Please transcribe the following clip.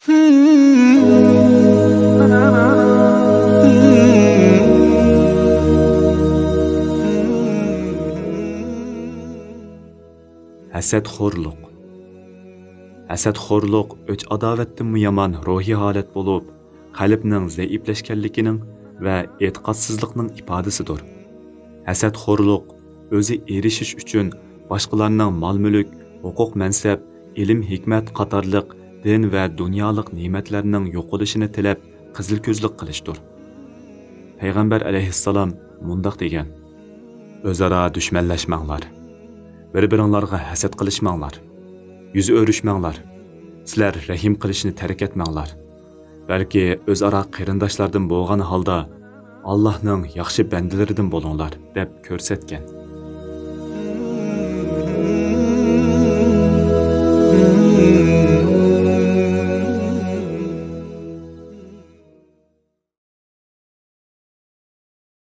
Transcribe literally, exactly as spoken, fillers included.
ھەسەتخورلۇق. ھەسەتخورلۇق ئۆچ-ئاداۋەتتىنمۇ يامان روھىي ھالەت بولۇپ، قەلبنىڭ زەئىپلەشكەنلىكىنىڭ ۋە ئېتىقادسىزلىقنىڭ ئىپادىسىدۇر. ھەسەتخورلۇق ئۆزى ئېرىشىش ئۈچۈن باشقىلارنىڭ مال-مۈلۈك، ھوقۇق-مەنسەپ، ئىلىم-ھېكمەت قاتارلىق دىن ۋە دۇنيالىق نېمەتلەرنىڭ يوقىلىشىنى تىلەپ، قىزىل كۆزلۈك قىلىشتۇر. پەيغەمبەر ئەلەيھىسسالام مۇنداق دېگەن: «ئۆزئارا دۈشمەنلەشمەڭلار، بىر-بىرىڭلارغا ھەسەت قىلىشماڭلار، يۈز ئۆرۈشمەڭلار، سىلەر رەھىم قىلىشنى تەرك ئەتمەڭلار، بەلكى ئۆزئارا قېرىنداشلاردىن بولغان ھالدا ئاللاھنىڭ ياخشى بەندىلىرىدىن بولۇڭلار» دەپ كۆرسەتكەن.